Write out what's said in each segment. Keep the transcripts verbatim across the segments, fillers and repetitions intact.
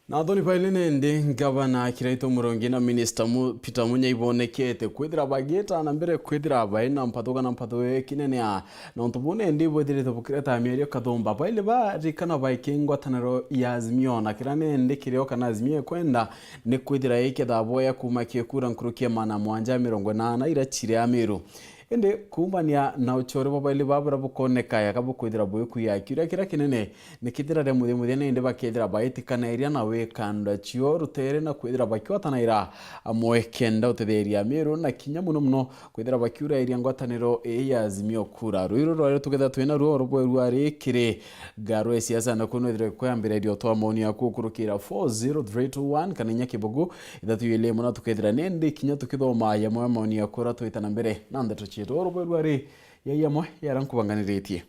Na athoni baili nindi, Ngavana Kiraitu Murungi na Minista Mu-, Peter Munya ibonekete kwithira bagita na mbere kwithira baina mpatho kana mpatho ikinenea. Na untu buu nindi bwithirite bukireta miario kathumba. Baili barikana baiki ngwataniro ya Azimio, na kira nindi kirio kana Azimio ikwenda ni kwithira iketha boya kuuma kikura nkuruki ya maana mwanja mirongo inana ira chiri Amiru. Indi kuumania na uchore bwa baili baa buria bukoneka yaka bukwithira bwikuya, kiuria kiria kinene ni kithira ria muthia muthia nindi bakethira baitikaniria na wikandwa cio rutere na kwithira bakiwatanaira amwe kenda utetheria Amiru na kinya muno muno kwithira bakiurairia ngwataniro ii ya Azimio Kura. Rui ruru rwario tukethira twina ruo rubwe rwari kiri Ngaro ya siasa na kuno ithire kwambiriria utwa maoni yaku ukurukira four zero three two one kana inya kibugu ithatu ili imwe, na tukethira nindi kinya tukithoma yamwe ya maoni yaku uria twita na mbere na ndeto cietu. Oro bweru ari ya yamwe yara nkubanganiritie.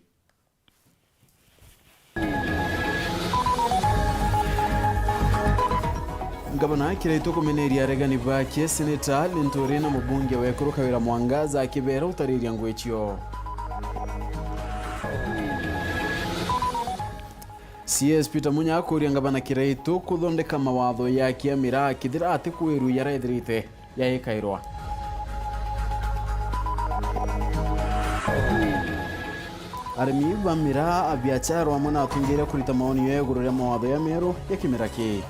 Ngavana Kiraitu kumeneria aregani bake seneta Linturi na mubunge wekuru Kawira Mwangaza akibera utariria ngwichio. C S Peter Munya akuria ngavana Kiraitu kuthondeka mawatho ya kiamira akithira ati kwiru yarethirite yaikairwa. Arimi ba miraa, abiachara amwe na atungiria kurita maoni ya iguru ria mawatho ya meru ya kimera kii.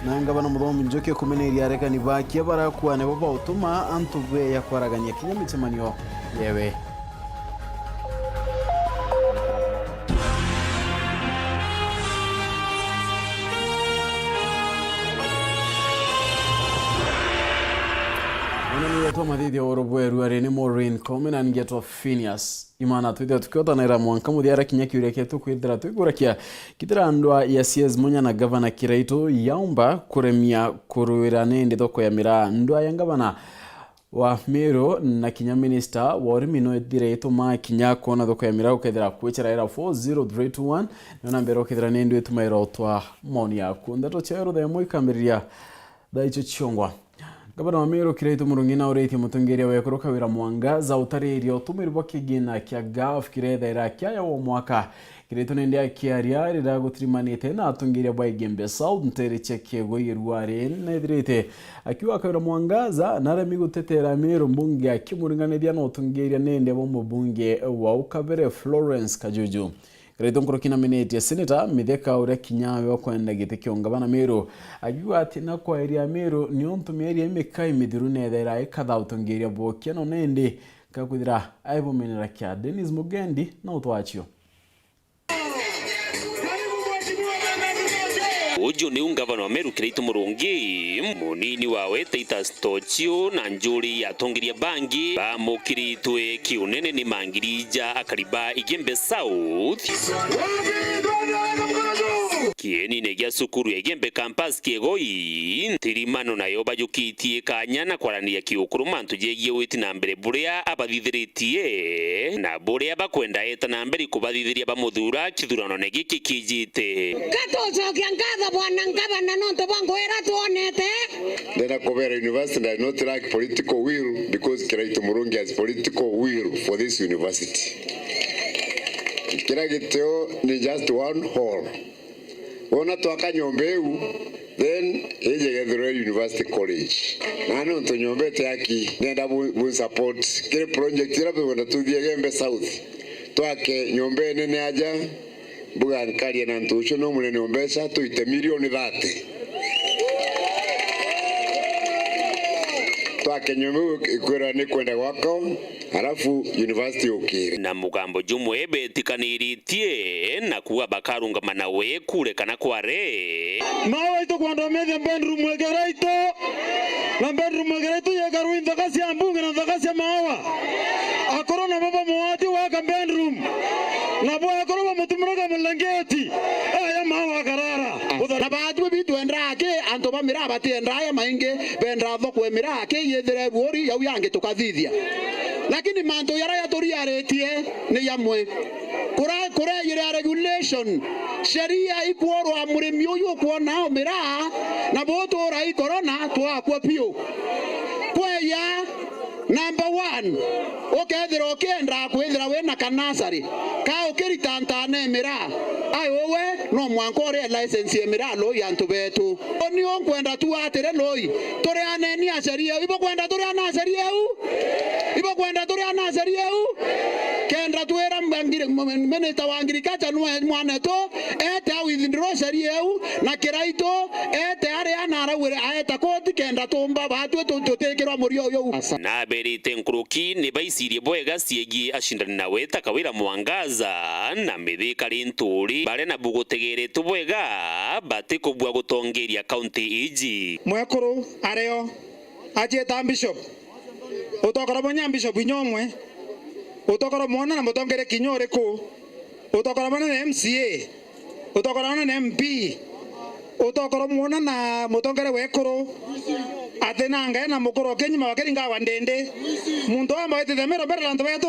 Na ngavana Muthomi Njuki kumeneria aregani bake barakua nibo bautuma antu beya kwaragania kinya micemanio yewe. Mwana ni yetwa mathithia oro bweru ari ni Maureen Coleman na ngetwa Phineas. Imana twithira tukiotanaira mwanka muthia ara kinya kiuria kietu kwithira twigurakia kithira ndwa ya C S Munya na Gavana Kiraitu yaumba kuremia kurwira nindi thoko ya miraa. Ndwa ya ngavana wa Meru na kinya minista wa urimi no ithire ituma kinya kwona thoko ya miraa ukethira kwicharaira four zero three two one. Niona mbere ukethira nindi itumaira utwa maoni yaku. Ndeto cia ruthemo ikambiriria thaa icio ciongwa. Ngavana wa Meru Kiraitu Murungi na uritie mutongeria wekuru Kawira Mwangaza utariria utumiri bwa kigina kia gaf kirethaira kiaya wa mwaka. Kiraitu nindi akiaria riria gutirimanite na atongeria ba Igembe South ntere cia Kiegoi Iruari nethirite akiuga Kawira Mwangaza naremi gutetera Meru mbunge akimuringanithia na utongeria nindi bwa mubunge wa Ukabere Florence Kajuju. Kiraitu nkuruki naminetie seneta Mithika uria kinya we ukwenda giti kia ungavana Meru akiuga ati na kwaeria Meru ni untu mieri imikai mithiru nethaira ikatha utongeria bwokia no nindi kakwithira aibumenera kia Dennis Mugendi na utwachio. Uju niu ngavana wa Meru Kiraitu Murungi, munini wawe Titus Tochio na njuri ya atongeria bangi bamukiritwe kiunene ni mangirija akari ba Igembe South. Kienine gia cukuru ya Igembe Campus Kiegoi, ntirimano nayo bajukitie kanya na kwaraniria kiukuru mantu jegie witi na mbere buria abathithiritie na buria bakwenda eta na mbere kubathithiria bamuthura kithuranone giki kijite. Katucokia nkatho bwana ngavana nontu bwa ngugi iria twonete. Ndenda kubera university does not lack political will because Kiraitu Murungi has political will for this university. Kira gitio ni just one hall. Wona twaka nyomba iu, then ije gethirwe University College. Na nontu nyomba ite aki, ndenda bu, bu support kiri project iria bikwenda tuthie Gembe South. Twake nyomba inene aja, mbuga nkaria na ntu ucio no munene o mbeca, tuite milioni thirty. Twake nyomba iu ikwirwa ni kwenda gwakwa, arafu university yukire. Na mugambo jumwe betikaniritie na kuuga bakarungama nawe kure kana kware. Mawa itu kwenda umethia bedroom ikiraitu, na bedroom ikiraitu yekarwi nthoka cia mbunge na nthoka cia mawa. Akuru nabo bamwati waka bedroom, nabo akuru bamutumiraga mulangeti, aya mawa akarara. Na baatwi bitwendaa ki antu ba miraa batiendaa ya maingi, bendaa thoko ya miraa ki yithire buuri yau yangi tukathithia. Lakini mantu jaria jaturiaritie ni jamwe. Kura, kurejire a regulation, sheria ikwurwa murimi uyu ukwona o miraa, na butura i corona twakua piu. Kweja Number one, ukethira ukienda kwithira wina kanasari, ka ukirita ntane miraa, ai uwe no mwanka urie license ya miraa lui antu betu. Uni unkwenda tu atiri lui, turianeni aciari eu. Ibukwenda turiane aciari eu? Ibukwenda turiane aciari eu? Kenda twira mbangire, m-, minister wa agriculture nwe mwanetu, ete a withdraw aciari eu, na Kiraitu, ete aria na arauire aeta koti kenda tumba batwi tu-, tutikirwa murio uyu. Naberite nkuruki ni baicirie bwega ciegii acindani nawe ta Kawira Mwangaza na Mithika Linturi, baria nabu gutegeretwe bwega batikubua gutongeria kaunti iji. Mwekuru ario acieta bishop, utokora mwenya bishop inya umwe, utokora mwona na mutongeria kinya uriku, utokora mwona na M C A, utokora mwona na M P, utokora mwona na mutongeria wekuru, ati na ngae na mukuru oke nyuma wake ringawa ndindi. Muntu amba witite mero mbere na antu betu.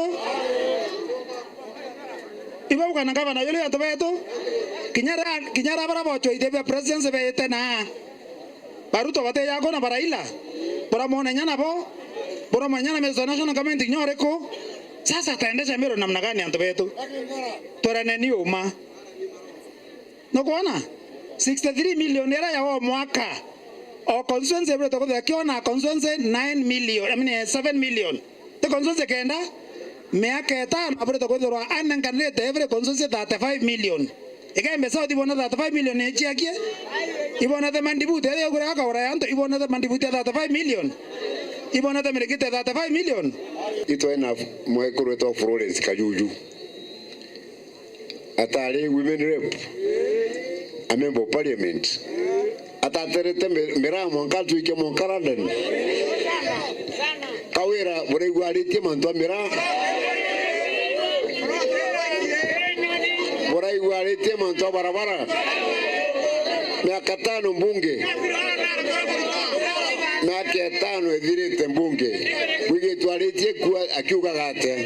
Ibo bukana ngavana yuli antu betu. Kinya ra, kinya ra bara bochwa ithia bia presidency beete na Baruto bati yako na Baraila. Buramwona inya nabo. Buramwenya na Mr. National Government inya uriku. Sasa ataendesha Meru namna gani antu betu? Turaneni uma. Nukwona? Sixty-three million iria ya o mwaka. O constituency ibwirite kuthira kiona constituency nine million, I mean, seven million. Ti constituency kenda, miaka itano abwirite kwithirwa anenkanirite every constituency thirty-five million. Igembe South ibona thirty-five million ichiakie, ibonete mandibuti aria igure akaura ya antu, ibonete mandibuti ya thirty-five million, ibonete mirikite thirty-five million. Itwena mwekuru wetwa Florence Kajuju. Atari women rep, a member of parliament, ataterete mi-, miraa mwanka atwikia mwanka London. Kawira buraigua aritie mantu a miraa, buraigua aritie mantu a barabara. Miaka tano mbunge, miaka itano ithirite mbunge, bwigitwe aritie kua akiugaga atia?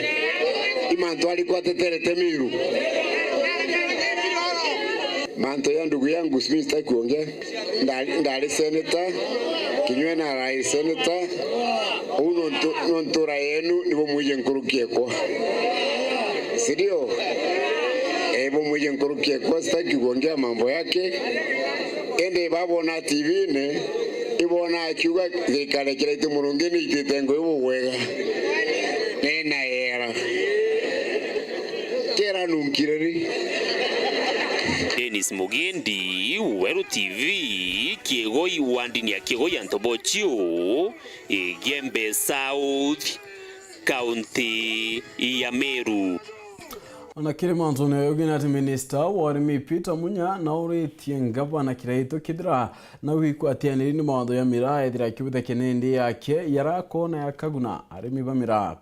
I mantu ariku ateterete Miru? Mantu ya ndugu yangu, mi sitaki kuongea. Ndari, ndari seneta, kinywe na arai seneta. Uu nontu, nontu ura yenu nibo mwije nkuruki ekwa. Si ndio? Eh, bo mwije nkuruki ekwa, sitaki kuongea mambo yake. Ende babona T V-ini, ibona akiuga thirikari ya Kiraitu Murungi ni itite ngui bubwega. Nina yera. Kera nunkire ri? Dennis Mugendi, Weru T V, Kiegoi, wandini ya Kiegoi, antu bochiu, Igembe South, kaunti ya Meru. Ona kiri mantune yaugi ni ati minista wa urimi Peter Munya nauritie ngavana Kiraitu kethira na wikwatianiri ni mawatho ya miraa ethira akibutha kinindi yake yarakona ya Kaguna arimi ba miraa.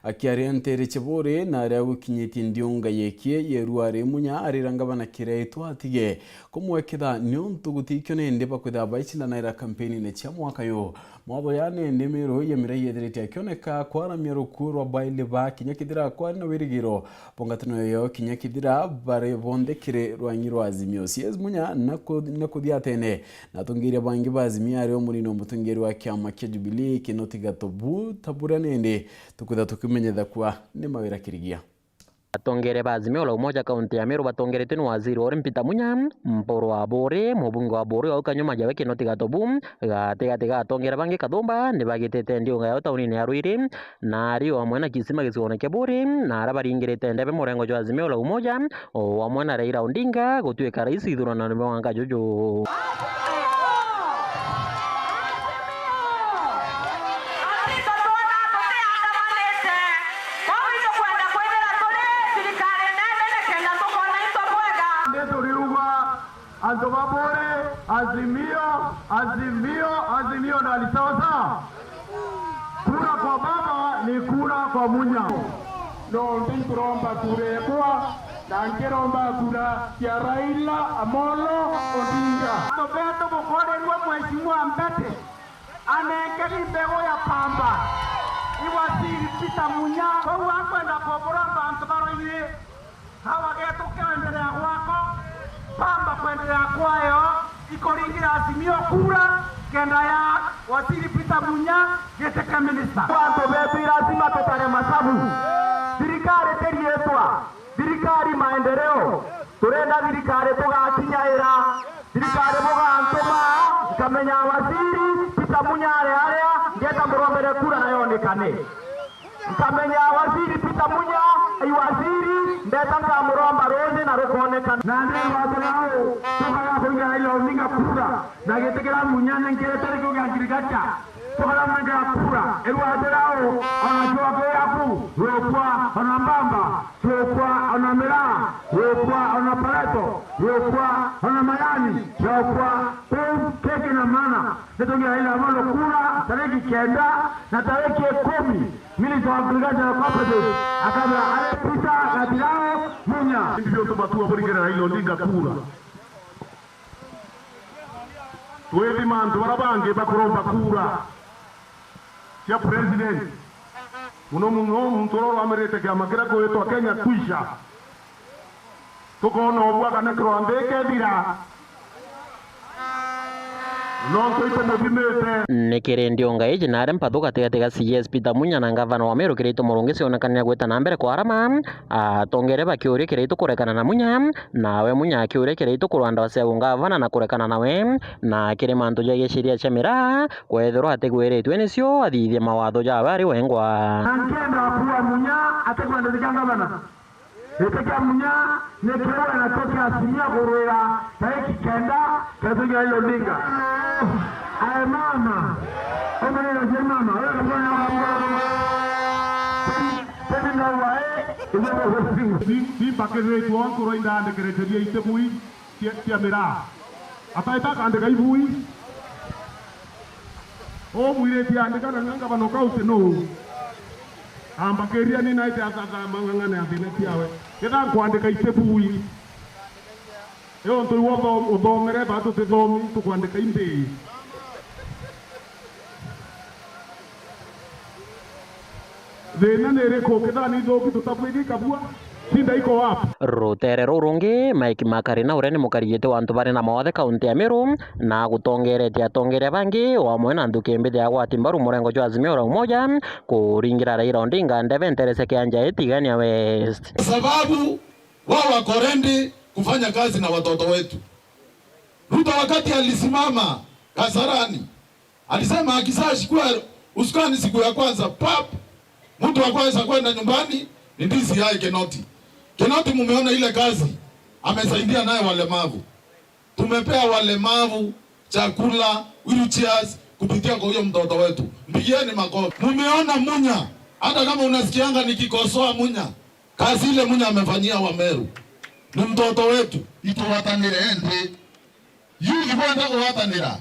Akiaria nteere cia Buuri na aria gukinyitie ndiunga yekie yerua ari Munya arira ngavana Kiraitu atige kumweketha niuntu gutikio nindi bakwithira baicindanaira kampeni-ini cia mwaka uyu. Mawatho ya nindi miru ya miraa yethirite akioneka kwaramia rukuu rwa baili ba kinya kethira kwari na wirigiro bwa ngwataniro yao kinya kethira bari bonthe kiri rwangi rwa Azimio. C S Munya na ku-, na kuthia atene na atongeria bangi ba Azimio ari o munini o mutongeria wa kiama kia Jubilee Kinoti Gatobu ta buria nindi tukwitha tukimenyetha kuwa ni mawira kirigia. Atongeria ba Azimio la Umoja kaunti ya Meru batongeretwe ni waziri wa urimi Peter Munya, Mpuru wa Buuri, mubunge wa Buuri au kanyuma jawe Kinoti Gatobu, gatigati ga atongeria bangi Kathumba ni bagitite ndiunga yao taunini ya Ruiri, na ari o amwe na Kisima gicigoone kia Buuri, na aria baringirite ndebe murengo jwa Azimio la Umoja, o amwe na Raila Odinga gutuika rais ithurano ni mwaka juju. Nituriuga antu ba Buuri, Azimio, Azimio, Azimio, na ni sawa sawa. Kura kwa baba ni kura kwa Munya. Nontu nturomba kura ekwa, na nkiromba kura cia Raila Amolo Odinga. Antu betu bukorirua Mheshimiwa Mbete, anenkeri mbegu ya pamba. I waziri Peter Munya, kwou akwenda kuburomba antu ba Ruiri. Hawa getu kwendelea gwako, pamba kwendelea kwayo, ikuringira Azimio kura, kenda ya waziri Peter Munya, Giti kia minista. Antu betu, i lazima tutare masabu. Thirikari ti riitwa, thirikari maendeleo. Turenda thirikari tugakinyaira. Thirikari bugantuma, nkamenya waziri Peter Munya ari aria, ngeta murombere kura na yonekane. Nkamenya waziri Peter Munya, ai waziri, ndeta nkamuromba ruuji na rukonekana. Na ndi watho nao, tukaga kuiga Raila Odinga kura, na giti kiria Munya nenkirite ni kiu gia agriculture. Tukaga mwenga kura, irwate rao, ona chwako yaku, rukwa, ona mbamba, rukwa, ona miraa, rukwa, ona pareto, rukwa, ona mayani, rukwa, kuu keki na mana. Nitugira Raila Amolo kura tariki kenda na tariki ikumi, Minister wa Agriculture na Cooperative akabira ari Peter Gathirao Munya. Indi biu tubatua buringire Raila Odinga kura. Twithima antu baria bangi bakuromba kura cia president, muno muno muntu uria urugamirite kiama kiria gwitwa Kenya Kwisha. Tukoona ubua kana kirwa nthi ikethira. Nontu itumuthimite. Ni kiri ndiunga iji na aria mpathu gatigati ga C S Peter Munya na ngavana wa Meru Kiraitu Murungi cionekanire gwita na mbere kwa arama, atongeria bakiuria Kiraitu kurekana na Munya, nawe Munya akiuria Kiraitu kurwa ndawa cia ungavana na kurekana nawe, na kiri mantu ja giciria cia miraa, kwethirwa atigwiritue nicio athithie mawatho jawe ari wengwa. Na nkenda kuuga Munya atikwenda thika ngavana. Giti kia Munya ni kiu ena kio kia Azimio kurwira tariki kenda, Kethungi Raila Odinga. Ae mama, umenera cia mama, uria kabwana wa mama. Teni ndauga, eh, iwe ugusinga. Ni, ni mbakiritwe nkuru indandikire ciria itibui cia, cia miraa. Ataita akandika ibui. Umwirite andika na ng'anga bano kauti nuu? Ambakiria ni naite athathama ng'ang'ane athine ciawe. Ketha nkwandika itibui. Io ntu iwe utho-, uthomere, ba tutithomi, tukwandika imbi. Thina ni iriku? Kethira ni ithuki tutabwiri kabua, shinda iko wapi? Rutere ruu rungi, Mike Makarina, uria ni mukarigiti wa antu bari na mawathe kaunti ya Meru, na agutongeretie atongeria bangi, o amwe na nthuki mbithi ya gwati mbaru murengo jwa Azimio la Umoja, kuringira Raila Odinga ndebe ntere cia kianja i Tigania West. Kwa sababu wao wako ready kufanya kazi na watoto wetu. Ruto wakati alisimama Kasarani, alisema akishachukua usukani siku ya kwanza, pap, mtu wa kwanza kwenda nyumbani ni D C I Kinoti. Kinoti, mumeona ile kazi amesaidia naye walemavu. Tumepea walemavu chakula, wheelchairs, kupitia kwa huyo mtoto wetu. Mpigieni makofi. Mumeona Munya, hata kama unasikianga nikikosoa Munya, kazi ile Munya amefanyia Wameru, ni mtoto wetu. Itugwatanire nthi. Youth bwenda kugwatanira.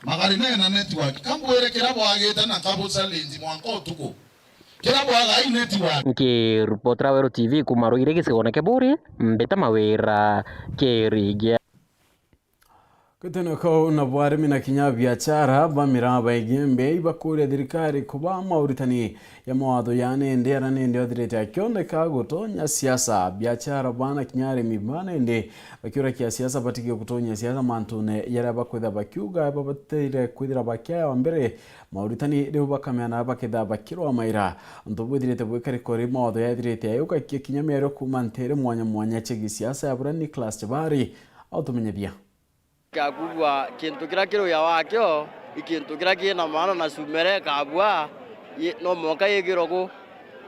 Magari ne na network. Kambwire kira bwagite na kabu challenge mwanka utuku. Kira bwaga i network. Nkiripotera Weru T V kuma Ruiri gicigone kia Buri, mbita Mawira Kirigia. Gitene kau nabo arimi na kinya biachara ba miraa ba Igembe ibakuria thirikari kuba mauritani ya mawatho ya nende ara nende othirite akioneka gutonya siasa. Biachara bana kinya arimi ba nende bakiurakia siasa batige gutonya siasa mantune yaria bakwitha bakiuga babatire kwithira bakiayawa mbere mauritani riu bakamea na bakitha bakirwa maira. Untu bwithirite bwikariko ri mawatho yathirite ayugakia kinya miario kuma ntere mwanya mwanya cia gisiasa ya bura Nicholas Chabari autumenyethia. Gakugua kintu kiria kiri uya wakio, i kintu kiria kina maana na cuma iria ikabua, i-, no mwanka yigirwe ku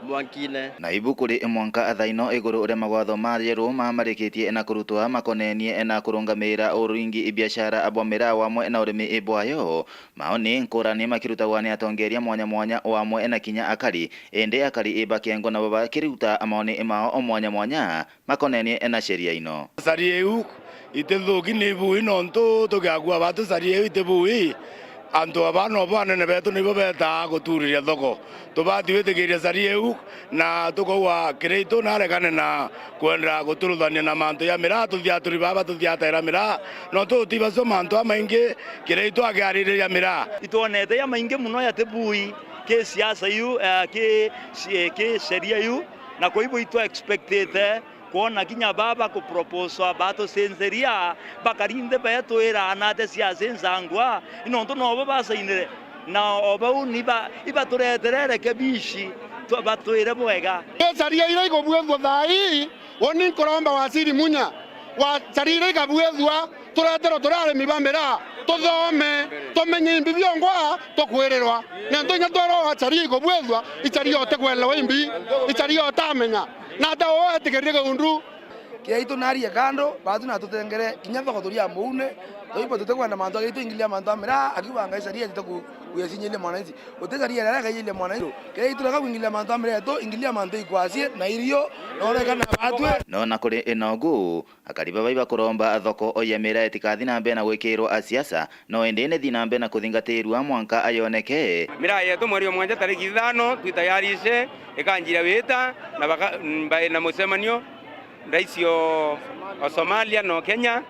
mwankine. Na ibuku ri mwanka thaino iguru ria mawatho ma rieru mamarikitie na kurutwa makonenie na kurungamira uringi biashara bwa miraa wamwe na urimi bwayo. Maoni nkurani makirutagwa ni atongeria mwanya mwanya wamwe na kinya akari, indi akari bakiengwa nabo bakiruta maoni mao mwanya mwanya. Makonenie na sheria ino. Caria iu itithuki ni bui, nontu tugakua batu caria iu iti bui. Antu aba nobo anene betu nibo betaa guturiria thoko. Tubati gwitikiria caria iu, na tukauga Kiraitu narekane na kwenda guturuthania na mantu ya miraa, tuthiaturi baba tuthiataira miraa, nontu utibacio mantu amaingi Kiraitu akiaririria miraa. Itwonete ya maingi muno yati bui ki siasa iu, eh, ki, ki sheria iu, na kwa hivyo itwa expectite kwona kinya baba kuproposwa batucenceria, bakari nthi betwira anate siasa insangwa, ni nontu nobo basainire. Na o bau ni ba-, ibaturetere rekebishi, twa-, batwire bwega. Icaria iria ikubuithua thaa ii, uni nkuromba Waziri Munya, wa-, caria iria ikabuithua, tureterwe turi arimi ba miraa, tuthome, tumenye imbi biongwa tukwirirwa. Nontu inya twerwa caria ikubuithua, icaria utikwelewa imbi, icaria utamenya. Na ata uetikiririe kiundu? Kiaitu narie kando, batu natutengere kinya thoko turia muune, toibo tutikwenda mantu agitu ingilia mantu a miraa, akiuga ngai caria tutaku-, kuyacinyilia mwananchi. Uticaria rara kaiyilia mwananchi. Kiaitu rega kuingilia mantu a miraa yetu, ingilia mantu ikwasie, na irio, na urekana batwe. No na kuri inogu, akari baba ibakuromba thoko ya miraa itikathi na mbere na gwikirwa a siasa, no indi ni thi na mbere na kuthingatirua mwanka ayoneke. Miraa yetu mweri o mwanja tariki ithano, twitayarishe, ikanjira wita, na baka-, mbae na mucemanio, Rais o, o Somalia no Kenya,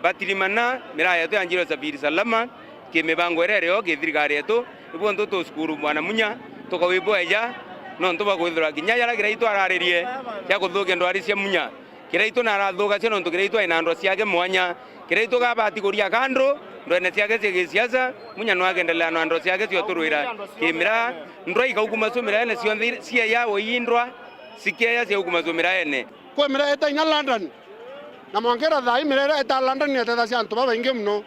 batirimana, miraa yetu yanjire usafiri salama, kimibango iria irio, kithirikari yetu, ibu ntu tucukuru Bwana Munya, tukawibwa eja, nontu bwa kwithirwa kinya jaria Kiraitu araririe, ja kuthukia ndwari cia Munya. Kiraitu narathugacia nontu Kiraitu aina ndwa ciake mwanya. Kiraitu gabati kuria kando, ndwene ciake cia gisiasa, Munya no akendelea na ndwa ciake cia uturwira kimiraa, ndwa ikaukuma cu miraene cionthe, cieya uii ndwa, cikeya cia ukuma cu miraene. Kwi miraa ita inya London, na mwanka ira thaa ii miraa iria ita London itethagia antu babaingi mono.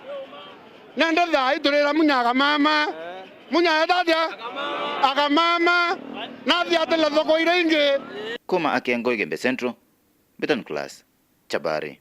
Nende thaa ii turira Munya akamama. Munya eta atia? Akamama. Nathiatile thoko iria ingi. Kuma Akengo, Igembe Central, Beton Class, Chabari.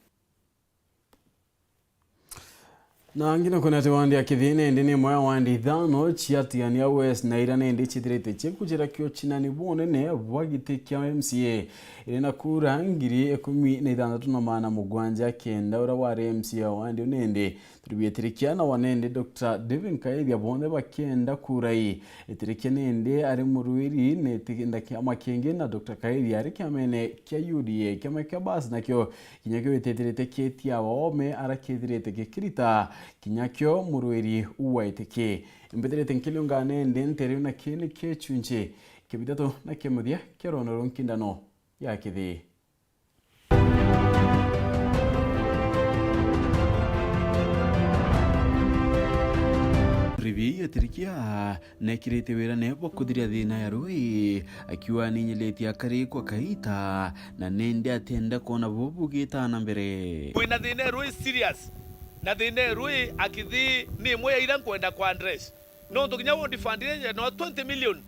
Na ngina kwona ati wandi ya Kithii nindi ni imwe ya wandi ithano cia Tigania West, na iria nindi ciithirite ciikujira kio cinani bunene bwa giti kia M C A, iri na kura ngiri ikumi na ithanthatu na magana mugwanja kenda, uria wari M C A wa wandi uyu nindi turi biitirikia na wa nindi Doctor David Kaithia, bonthe bakienda kura ii. Itirikia nindi ari murwiri ni tigenda kiama kingi, na Doctor Kaithia ari kiamene kia U D A, kiama kia Bus nakio kinya kio gitithirite kitia oome aria kithirite gikirita kinya kio murwiri wa itiki. Imbithirite nkiliunga nindi nteriu, na kii nikio gicunchi kia bithatu na kia muthia kia rono ruu nkindano ya Kithii. Ribi etirikia nekirite wira nebo kuthiria thina ya rui, akiuga ninyilitie akari kwa kaita, na nindi atienda kwona bo bugita na mbere. Kwina thina ya rui serious, na thina ya rui a Kithii ni imwe ya ira nkwenda kwa address. Nontu kinya ward fund iria no twenty million,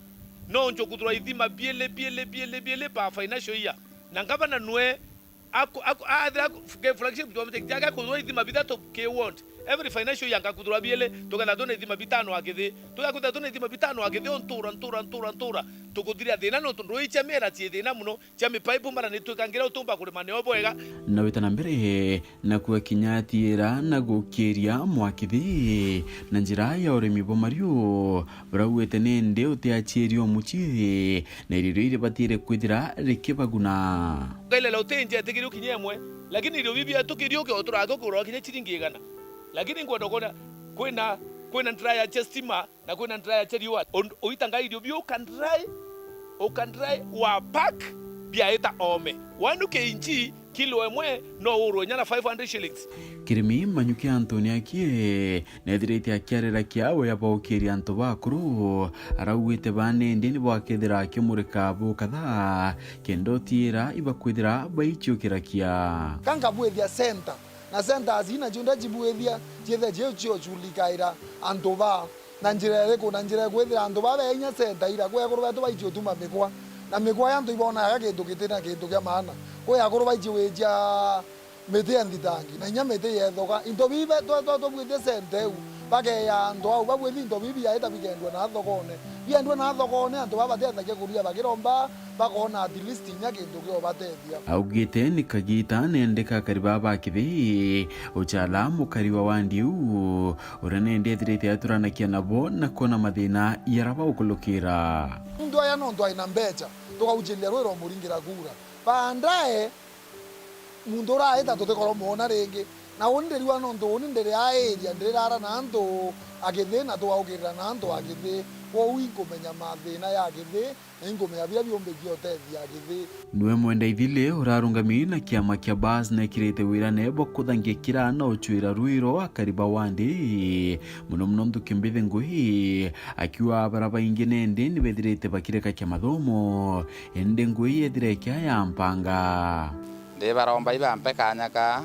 no njukuthirwa ithima biili, biili, biili, biili per financial year. Na ngavana nwe aku-, aku-, athira aku-, ke flagship project yake akuthirwa ithima bithatu ki ward. Every financial year ngakuthirwa biili, tuketha twina ithima bitano a Kithii. Tugakuthirwa twina ithima bitano a Kithii, o ntura, ntura, ntura, ntura. Tukuthiria thina nontu ndui cia miera cii thina mono, cia mipaipu mara ni twikangire utumba kurima nio bwega. Na wita na mbere, na kuga kinya atiira na gukiria mwa Kithii na njira ya urimi bwa mariu, barauite nindi utiaciiri o mucii, na irio riu ribatire kwithira rikibaguna. Ukailele utinjia tigiri ukinye imwe, lakini irio biu bietu kiri uke uturage kugura kinya ciringi igana. Lakini ngwenda kwona kwina, kwina ndraya cia stima, na kwina ndraya cia riua. Und-, uita ngai irio biu uka dry, uka dry wa pack biaita oome. One K G kilo imwe no urwe inya na five hundred shillings. Kirimi Manyuki Anthony akie nethirite akiarira kiawe abaukiria antu bakuru, araugite ba nindi nibo akethira akimurika bukatha kenda utiira ibakwithira baiciukirakia. Ka nkabwithia center, na centers ii nacio nda cibwithia ciithe cio ciocurikaira antu baa. Na njira iriku? Na njira ya kwithira antu baa bee inya center ira, kwi akuru betu baici utuma mikwa, na mikwa ya antu ibonaga kintu giti na kintu kia maana. Kwi akuru baici wicia miti ya nthitangi, na inya miti yethoka. Into bibi twa, twa, twabwitie center iu, bakeya antu au, babwithi into bibi biaita bikendua na thokone. Biendua na thokone, antu baa batethagia kuria bakiromba, bakona at least inya kintu kiobatethia. Augite ni kagiita nende ka akari baa ba Kithii, ucala mukari wa wandi uu, uria nende ethirite aturanakia nabo na kwona mathina jaria baukulukira. Muntu aya nontu aina mbecha, tukauchiria rwi rwa muringira kura. Baadaye, muntu uraita tutikorwo mwona ringi. Na uni ndirua nontu uni ndiri a area, ndirara na antu a Githii na twaukirira na antu a Githii. Kwou inkumenya mathina ya Githii na inkumenya biria biumbiki utethia a Githii. Niwe Mwenda Ithili urarungami na kiama kia Bas nekirite wirane bwa kuthangia kira na ucwira rwiro akari ba wandi, muno muno Nthuki Mbithi Ngui, akiuga bara baingi nendi nibethirite bakireka kia mathomo, indi Ngui yethira ikia ya mpanga. Ndibaromba ibampe kanya ka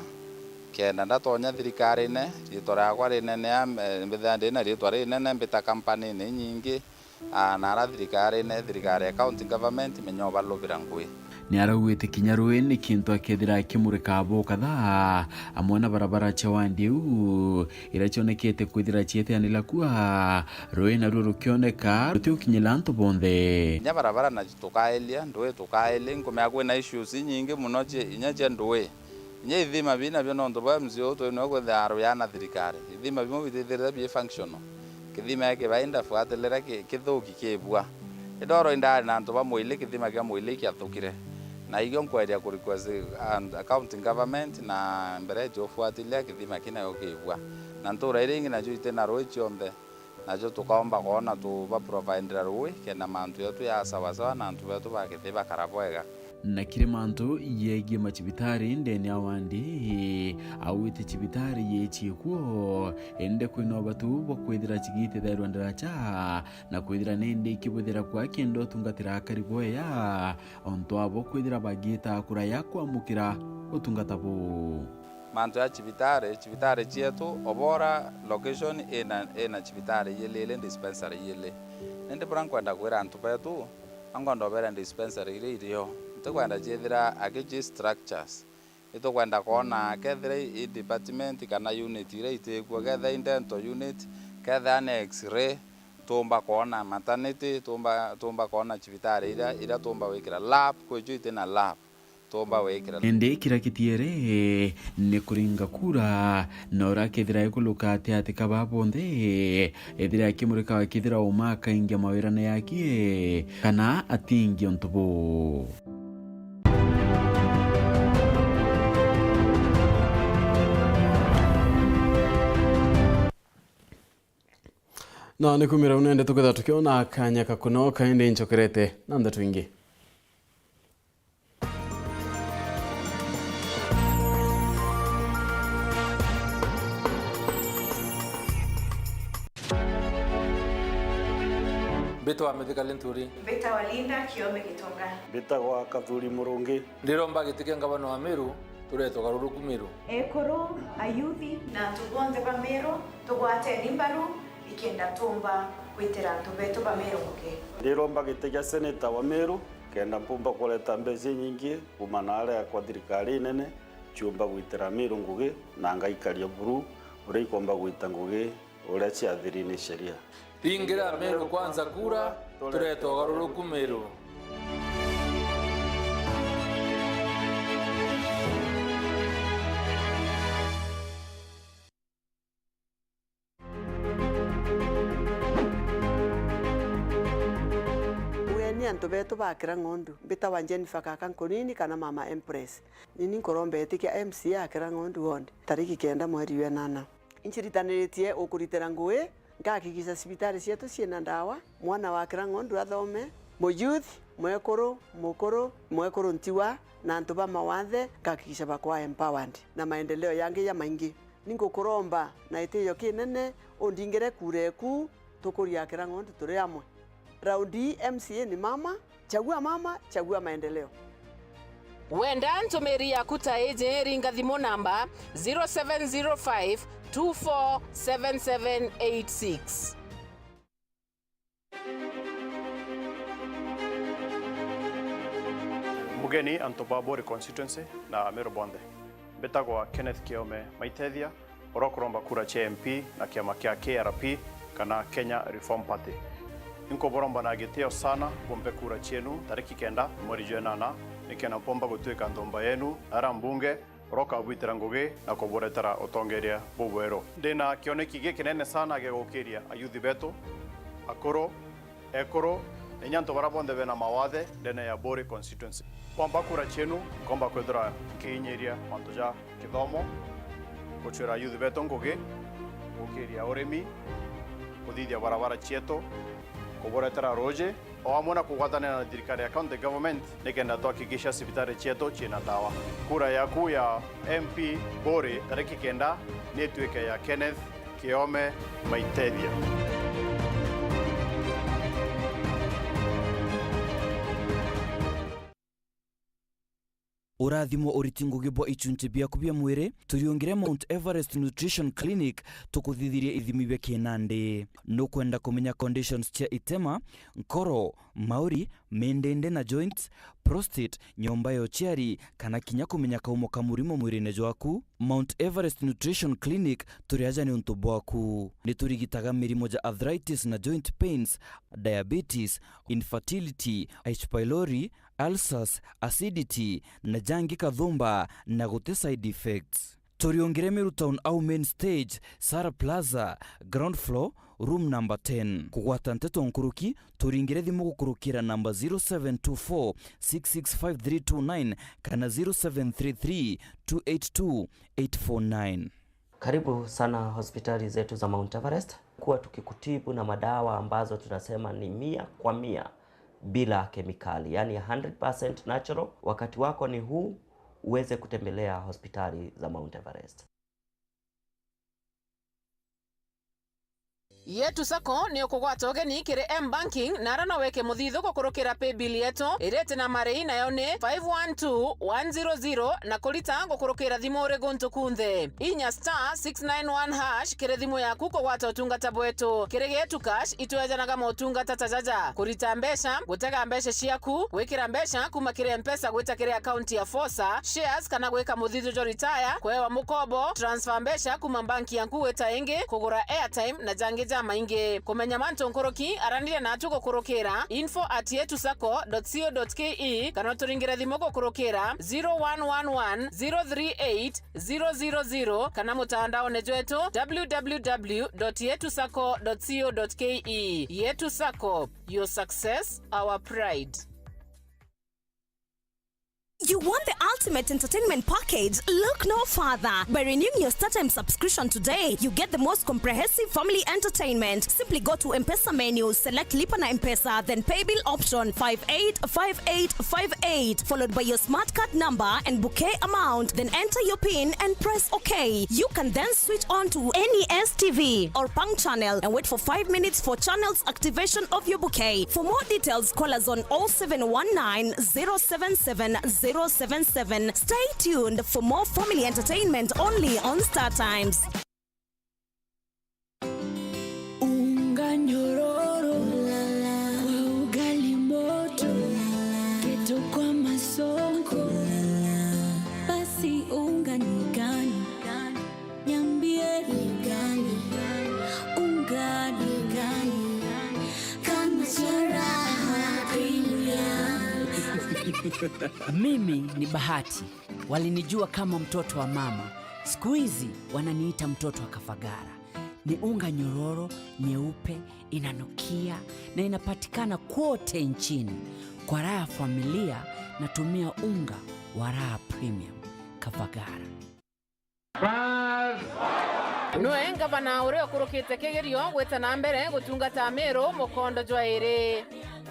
kenda ndatonya thirikarine, riitwa riakwa rinenea, eh, mbithira ndi na riitwa rinene, mbita kampanine inyingi, aa, na ara thirikarine, thirikari ya county government, menya ubalubira Ngui. Ni araugite kinya rui ni kintu akethira akimurika bo kadhaa, amwe na barabara cia wandi iu, iria cionekete kwithira cieteanira kua, rui naruo rukioneka rutiukinyira antu bonthe. Kinya barabara na tukaelia, ndui tukaelia, nkumea kwina issues inyingi muno cie, inya cia ndui. Inya ithima bi nabio nontu bwa M C A uu twi nwe kwithira aruya na thirikari. Ithima bimwe bitithirire bi functional. Kithima giki bai ndafuatilire ki-, kithuki kibua. Idoro indari na antu ba Mwili, kithima kia Mwili kiathukire. Na ikio nkweria ku request, ah, county government na mbere iti ufuatilia kithima ki nayo kibua. Na ntura iria ingi nacio iti na rui cionthe. Nacio tukaomba kwona tubaprovidira rui, kenda mantu yetu ya sawasawa na antu betu ba Githii bakara bwega. Na kiri mantu yegie macibitari ndene ya wandi, augite cibitari yecii kuo, indi kwina ubatu bwa kwithira cigitithairwa ndaraca, na kwithira nindi ikibwithira kwa kenda utungatira akari bwega, ontu abo kwithira bagita kuraya kwamukira utungata buu. Mantu ya cibitari, cibitari cietu, Obora location ina, ina cibitari ijili ili, dispensary ijili. Indi buria nkwenda kwira antu betu, ankwenda ubere dispensary iria irio. Ntikwenda ciithira aki ci structures. Itukwenda kwona kethira i, i department kana unit iria itikuo, kethira i dental unit, kethira ni X-ray, tuumba kwona maternity, tuumba, tuumba kwona cibitari iria, iria tuumba wikira lab, kwicio itina lab. Tuumba wikira. Indi kiria kitiere ni kuringa kura, na uria akethira ekuluka ati ati ka ba bonthe, ethira akimurika akithira uma akaingia mawirane yaki, kana atingi untu buu. Na ni kumira unende tuketha tukiona kanya kakunoka, indi nchokerete na ndeto ingi. Mbitwa Mithika Linturi. Mbitagwa Linda Kiome Gitonga. Mbitagwa Kathuri Murungi. Ndiromba giti kia ngavana wa Meru, tureete ugaruruku Meru. Ekuru, ayuthi, na antu bonthe ba Meru, tugwateni mbaru, ikenda tumba gwitira antu betu ba Meru ngugi. Ndiromba giti kia seneta wa Meru, kenda mpumba kureta mbeca inyingi kuuma na aria kwa thirikari inene, ciumba gwitira Meru ngugi, na ngaikaria buru uria ikomba gwita ngugi uria ciathiri ni sheria. Ringira Meru Kwanza kura, turete ugaruruku Meru. Ugeni antu betu bakira ng'ondu. Mbitagwa Jennifer Kaka Nkunini kana Mama Empress. Nini nkuromba itikia M C A akira ng'ondu ward, tariki kenda mweri wa enana. Inciritaniritie ukuritira ngugi, ngakikisha cibitari cietu ciina ndawa, mwana wa kira ng'ondu athome, muyouth, mwekuru, mukuru, mwekuru ntiwa, na antu ba mawathe, ngakikisha bakwa empowered, na maendeleo yangi jamaingi. Ningukuromba na itiyo kinene, undingire kura eku, tukurie akira ng'ondu turi amwe. Raundi ii M C A ni mama, chagua mama, chagua maendeleo. Wenda ntumiri yaku ta iji, ringa thimu namba zero seven zero five two four seven seven eight six. Mugeni antu ba Buri constituency na Meru bonthe. Mbitagwa Kenneth Kiome Maitethia, uria ukuromba kura cia M P na kiama kia K R P kana Kenya Reform Party. Inkuburomba na gitio sana bumpe kura cienu tariki kenda mweri jwa enana, nikenda mpomba gutwika nthumba yenu na aria mbunge uria ukabwitira ngugi na kuburetera utongeria bubweru. Ndina kioneki gikinene sana gia gukiria ayuthi betu, akuru, ekuru, na inya antu baria bonthe bena mawathe ndene ya Buri constituency. Kwamba kura cienu, nkomba kwithira nkiinyiria mantu ja kithomo, Gucwira youth betu ngugi, gukiria urimi, kuthithia barabara cietu, kuburetera ruuji, o amwe na kugwatanira na thirikari ya county government nikenda twahakikisha cibitari cietu ciina ndawa. Kura yaku ya M P Buuri tariki kenda ni ituike ya Kenneth Kiome Maitethia. Urathimo uriti ngugi bwa ichunchi biaku bia mwiri, turiungire Mount Everest Nutrition Clinic, tukuthithirie ithimi bia kinandi. Nukwenda kumenya conditions cia itema, nkoro, mauri, mindindi na joints, prostate, nyomba ya uciari, kana kinya kumenya kaumo ka murimo mwirine jwaku? Mount Everest Nutrition Clinic turi aja niuntu bwaku. Ni turigitaga mirimo ja arthritis na joint pains, diabetes, infertility, H. pylori, ulcers, acidity, na jangi kathumba, na guti side effects. Turiungire Meru Town au main stage, Sara Plaza, ground floor, room number ten. Kugwata nteto nkuruki, turingire thimu gukurukira namba zero seven two four six six five three two nine kana zero seven three three two eight two eight four nine. Karibu sana hospitali zetu za Mount Everest. Kuwa tukikutibu na madawa ambazo tunasema ni mia kwa mia bila kemikali, yani hundred percent natural. Wakati wako ni huu, uweze kutembelea hospitali za Mount Everest. Yetu Sacco ni ukugwata ugeni kiri M-Banking, na ara no weke muthithu gukurukira paybill yetu iriti na marei, nayo ni five one two one zero zero, na kurita gukurukira thimu uri guntu kunthe. Inya star six nine one hash kiri thimu yaku kugwata utungata bwetu. Kiri Getu Cash, itwejanaga motungata ta jaja: kurita mbeca, gutega mbeca ciaku, gwikira mbeca kuma kiri M-Pesa gwita kiri akaunti ya Fosa, shares kana gwika muthithu jwa retire, kwewa mukobo, transfer mbeca kuma banki yaku gwita ingi, kugura airtime na jangi jamaingi. Kumenya mantu nkuruki, aranire natu gukurukira info at yetu sacco dot co dot ke kana uturingire thimu gukurukira zero one one one zero three eight zero zero zero kana mutandaone jwetu w w w dot yetu sacco dot co dot ke. Yetu Sacco, your success, our pride. You want the ultimate entertainment package? Look no further. By renewing your StarTimes subscription today, you get the most comprehensive family entertainment. Simply go to M-Pesa menu, select Lipa na M-Pesa, then pay bill option five eight five eight five eight, followed by your smart card number and bouquet amount. Then enter your pin and press OK. You can then switch on to any S T V or Pang channel and wait for five minutes for channels activation of your bouquet. For more details, call us on oh seven one nine zero seven seven zero seven seven. Stay tuned for more family entertainment only on StarTimes. Unga nyororo kwa ugali moto, keto kwa masonko. Basi unga ni gani? Niambie ni gani? Unga ni gani? Kama cha raha premium. Mimi ni Bahati. Walinijua kama mtoto wa mama. Siku hizi wananiita mtoto wa Kafagara. Ni unga nyororo, nyeupe, inanukia na inapatikana kwote nchini. Kwa raha ya familia, natumia unga wa Raha Premium. Kafagara. Niwe ngavana uria ukurukite kigerio gwita na mbere gutungata Amiru mukondo jwa iri.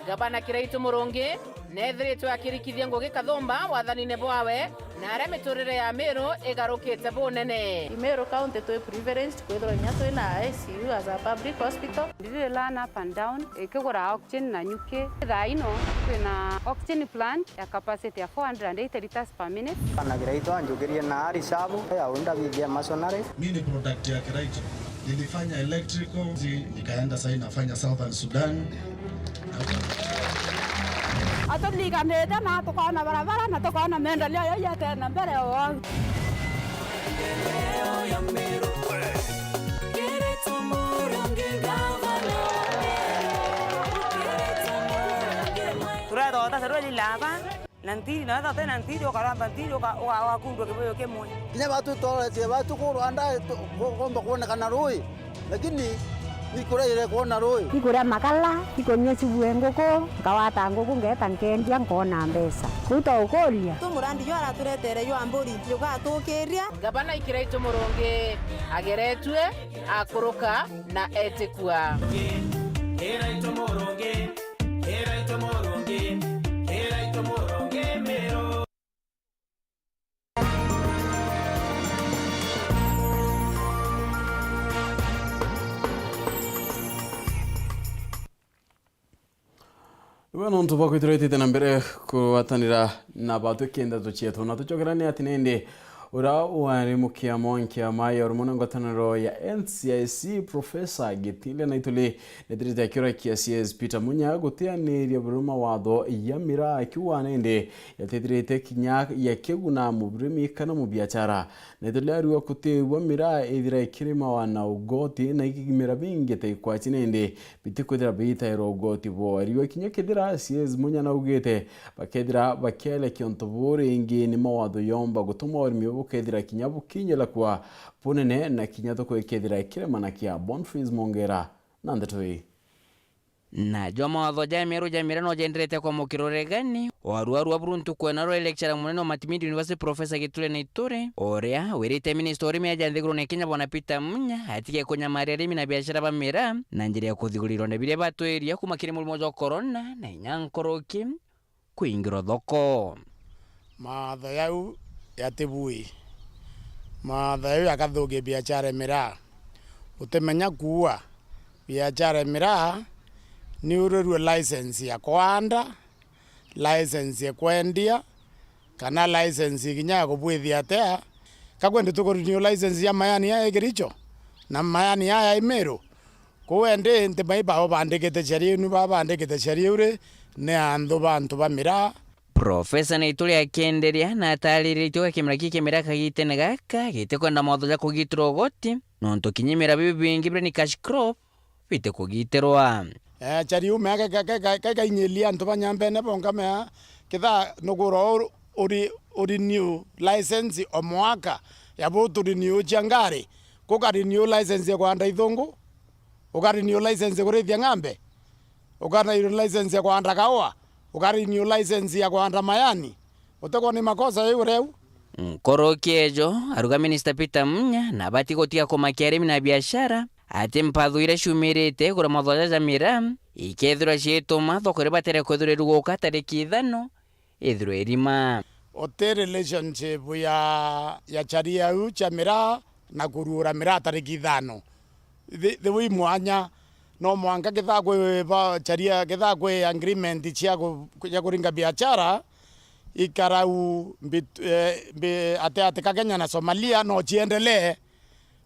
Ngavana Kiraitu Murungi neethiritwe akirikithia ngugi kathumba wathanine bwawe, na aria miturire ya Amiru igarukite bunene. Meru County twi privileged kwithirwa inya twi na I C U as a public hospital. Ndiri learn up and down, ikigura oxygen na nyuki. Thaa ino twina oxygen plant ya capacity ya four hundred and eighty liters per minute. Bana Kiraitu anjukirie na ari shabu ya unda bithia masonary. Mi ni product ya Kiraitu. Nilifanya electrical, nikaenda sasa nafanya Southern Sudan. Aturiganite na tukona barabara na tukona maendeleo yaiya tena mbere o. Turetho ta serwe lilaba. Na ntiri, na wethira uti na ntiri, ukaramba ntiri, uka-, uka-, ugakundwa kibuyu kimwe. Kinya batu tworetie batu ku Rwanda, tu-, ku-, kumba kwonekana rui, lakini Ikuria irekwona rui. Ikuria makala, ikunyua cibue nguku, nkawata nguku, ngeeta nkendia, nkona mbeca. Riu twaukuria. Tu murandi juu araturetere jwa mburi, jugatukiria. Ngavana Kiraitu Murungi ageretue, akuruka na etikua. Kiraitu Murungi, Kiraitu Murungi, Kiraitu Murungi Miru. Iwe nontu bwa kwithirwa itite na mbere kugwatanira na batwi kenda tucietu, na tucokerane ati nindi uria wari mukiama wa nkiama ya urumwe na ngwataniro ya N C I C, Professor Gitinde Naituli, nethirite akiurakia C S Peter Munya gutianiria buru mawatho ya miraa, akiuga nindi yatithirite kinya ya kiguna murimi kana mubiachara. Naituli ariuga gutiigua miraa ithira ikirimawa na ugoti na igimera bingi ta ikwati nindi bitikwithira biitairwa ugoti bwao. Ariuga kinya kethira C S Munya naugite bakethira bakielekia untu buu ringi, ni mawatho yomba gutuma urimi uu bukethira kinya bukinyila kwa bunene na kinya thoko ikethira ikiremana kia. Boniface Mongera na ndeto ii. Na jwa mawatho ja meru ja miraa no jenderete kwamukirwa uregani, o arua arua buru ntuku ena rwa lecturer munene wa Matimidi University Professor Gitule Naituri, uria wirite minista urimi aja nthigurune Kenya Bwana Peter Munya atige kunyamaria arimi na biashara ba miraa na njira ya kuthigurira ironda biria batwiria kuma kiri murimo jwa corona na inya nkoroki kuingirwa thoko. Maatho jau jatibui. Maatho jau jakathukia biachara ya miraa. Utimenya kuua biachara ya miraa ni urirue license ya kwanda, license ya kwendia, kana license kinya ya kubwithia atia. Kakwendi tukurinio license ya mayani ya Kericho na mayani ya ya Meru? Kuu endi nti mai bao bandikite sheria iu, ni baa bandikite sheria iu ri, ni anthu ba antu ba miraa. Profesa Naituri akienderia na atariritie uga kimera kii kia miraa kagitene gaka gitikwenda mawatho ja kugitirwa ugoti, nontu kinya imera biu bingi biria ni cash crop bitikugitirwa. Eh, sheria iu mea ke-, ke-, ke-, ke-, kekainyiria antu ba Nyambene bonka mea, ketha nugura uri, uri, uri new license o mwaka ya bu tu renew cia ngari, kuka renew license ya kwanda ithungu, uka renew license ya kurithia ng'ambe, uka renew license ya kwanda kaua, uka renew license ya kwanda mayani. Utegwa ni makosa jau riu? Nkoroki ejo, aruga Minister Peter Munya na abati gutiga kumakia arimi na biashara, ati mpathu iria ciumirite iguru mawatho jaja ja miraa, ikethirwa ciituma thoko iria batere kwithirwa iruguka tariki ithano, ithirwe irima. Uti relationship ya, ya charia iu cha miraa na kuruura miraa tariki ithano. Thi-, thiwi mwanya, no mwanka kethaa kwi ba charia, kethaa kwi agreement cia ku-, cia kuringa biachara, ikarau mbit-, eh, mbi-, ati, ati ka Kenya na Somalia no ciendelee.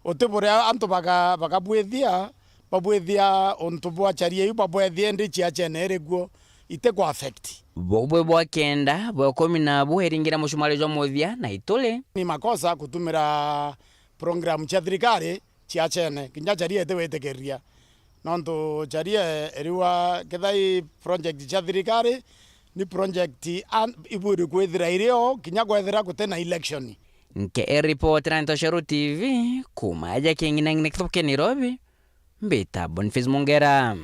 Uti buria antu baka-, bakabwithia, babwithia untu bwa charia iu, babwethia indi ciachene iri kuo, iti ku affect. Bubwe bwa kenda, bwa ikumi na bu iringira mucumari jwa muthia na ituri. Ni makosa kutumira program cia thirikari ciachene, kinya charia itiwitikiria. Nontu charia iriwa kethai project cia thirikari, ni project an-, ibwiri kwithira irio, kinya kwethira guti na election. Nke e report na Ntoshero T V, kuma aja king'inang'ina kithubu kia Nairobi, mbita Boniface Mongera.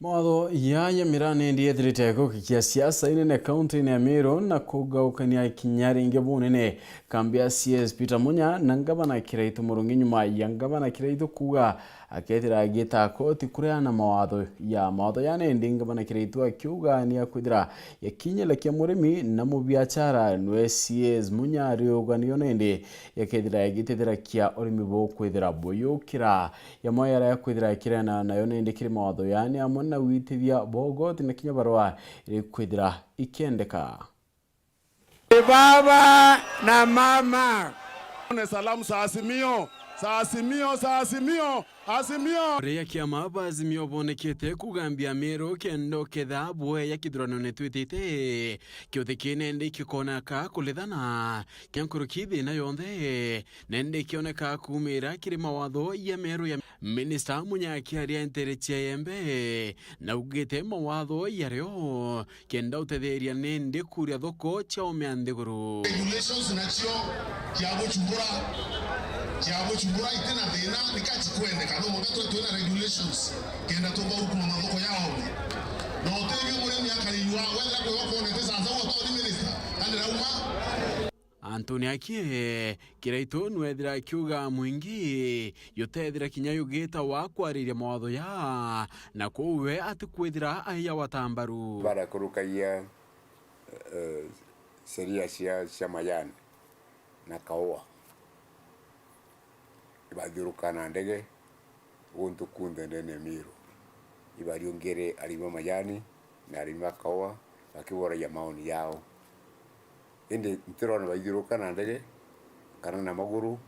Mawatho ya, ya miraa nindi ethirite gukikia siasa inene kaunti-ini ya Meru na kugaukania kinya ringi bunene kambi ya C S Peter Munya na ngavana Kiraitu Murungi, nyuma ya ngavana Kiraitu kuuga akethira agita koti kureana mawatho ya, mawatho ya nindi ngavana Kiraitu akiuga ni akwithira yakinyila kia murimi na mubiachara. Nwe C S Munya ariuga niyo nindi yakethira igitethera kia urimi bukwithira buyukira. Yamwe yara ya kwithira ikireana nayo nindi kiri mawatho yani amwe na gwitithia bogoti na kinya barua iri kwithira ikiendeka. Baba na mama. One salamu za Azimio, za Azimio, za Azimio, Azimio. Ria kiama ba Azimio bonekete kugambia Meru kendo ketha bwe ya kithurano ni twitite. Kiuthi kii nindi kikoneka kulithana kia nkuruki thina yonthe. Nindi kioneka kumira kiri mawatho ya Meru ya Minister Munya akiaria ntere cia Iembe, naugite mawatho yario kenda utetheria nindi kuria thoko cia umea nthiguru. Regulations nacio cia gucumbura Cia gucumbura iti na thina, nika cikwendeka, no mwanka twe twina regulations, kenda tumba gukuma mathoko yao. Na utethio murimi akari yua, wethira kwi ukwonete sasa, uo to ni minister, kandi rauma. Anthony Akie, Kiraitu nwethira akiuga mwingi, yutethira kinya yugita wa kwariria mawatho ya, na kuu we atikwithira aiya watambaru. Barakurukagia, eh, sheria cia, cia majani na kaua. Ibathiuruka na ndege guntu kunthe ndene ya Miru. Ibariungire arimi ba majani na arimi ba kaua bakiboragia maoni yao. Indi ntirona baithiuruka na ndege kana na maguru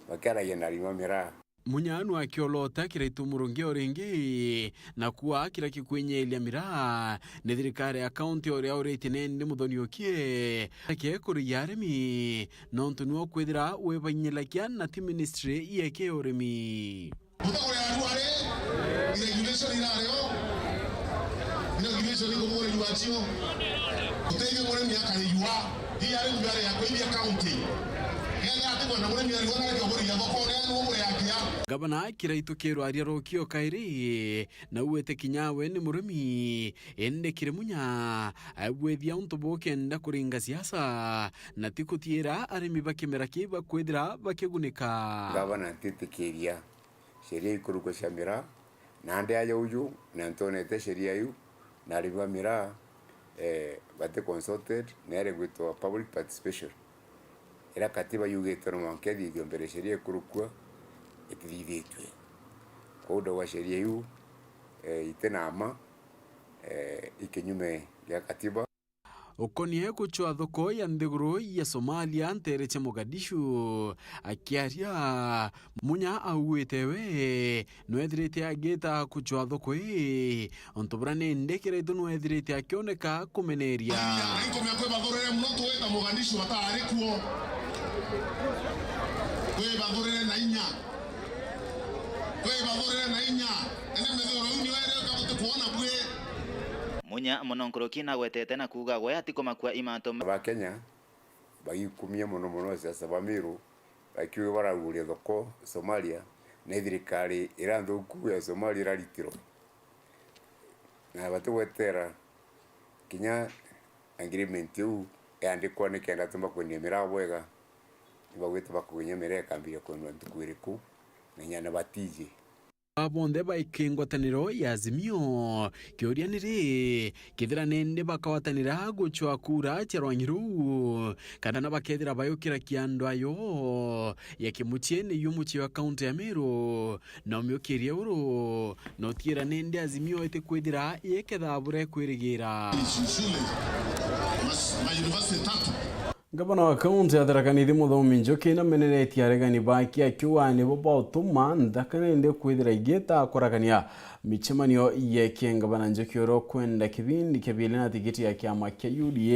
bakiaragia na arimi ba miraa. Munya nu akiolota Kiraitu murungi o ringi, na kuua kira kikwinyiria miraa, ni thirikari ya kaunti uria uritie nindi Muthoni Okie akekurigia arimi, nontu niwe ukwithira wibanyiragia na ti ministry yeke ya urimi. Mutagure arware, iregulation irario, iregulation ikugure yuachio. Uteithio murimi akari yua, hii ari mbere ya kuithia county. Kenda ati bwana murimi ari wana reke buri ya thoko, ne ni umwe ya kia. Gavana Kiraitu Kirwaria rukio kairi, na uete kinya we ni murimi, indi kiri Munya, agwithia untu bukenda kuringa siasa, na ti kutiira arimi ba kimera kii bakwithira bakigunika. Gavana ntitikiria sheria ikurukua cia miraa, na ndi aja uju, na ntonete sheria iu, na arimi ba miraa, eh, bati consulted, na ere gwitwa public participation. Ira katiba yugite no mwanka ithithio mbere sheria ikurukua, itithithitue. Kwou ndauga sheria iu, eh, iti na mma, eh, i kinyume gia katiba. Ukonie gucwa thoko ya nthiguru ya Somalia nteere cia Mogadishu, akiaria, Munya auite we nwethirite agita gucwa thoko ii, untu buria nindi Kiraitu nwethirite akioneka kumeneria. Naikomia kwibathurire muno twita Mogadishu ataari kuo. Kwibathurire na inya. Kwibathurire na inya. Indi mithuro iu niyo iri ka butikuona bwi. Munya mono nkuruki nagwetete na kuuga gwe atikumakua imanto. Ba Kenya bagikumia mono mono siasa ba Miru, bakiuga baraguria thoko Somalia, na thirikari ira nthuku ya Somalia iraritirwe. Na batigwetera kinya agreement iu yandikwa nikenda tumba kwendia miraa bwega. Ibagwite bakuginya miraa ikambiria kwendwa ntuku iriku, na inya na batiji. Aba bonthe baiki ngwataniro ya Azimio. Kiuria ni ri, kethira nindi bakagwatanira gucwa kura cia rwangi ruu, kana na bakethira bayukira kiando ayo ya kimucii niyo mucii wa kaunti ya Meru, na umiukirie uru, na utiira nindi Azimio itikwithira iketha bure kwirigira. Shule, mas-, ma university tatu. Ngavana wa kaunti ya Tharaka Nithi Muthomi Njuki nameneretie aregani bake akiuga nibo bautuma nthaka nende kwithira igita kurakania micemanio yeke. Ngavana Njuki uria ukwenda kibindi kia biili na tigiti ya kiama kia U D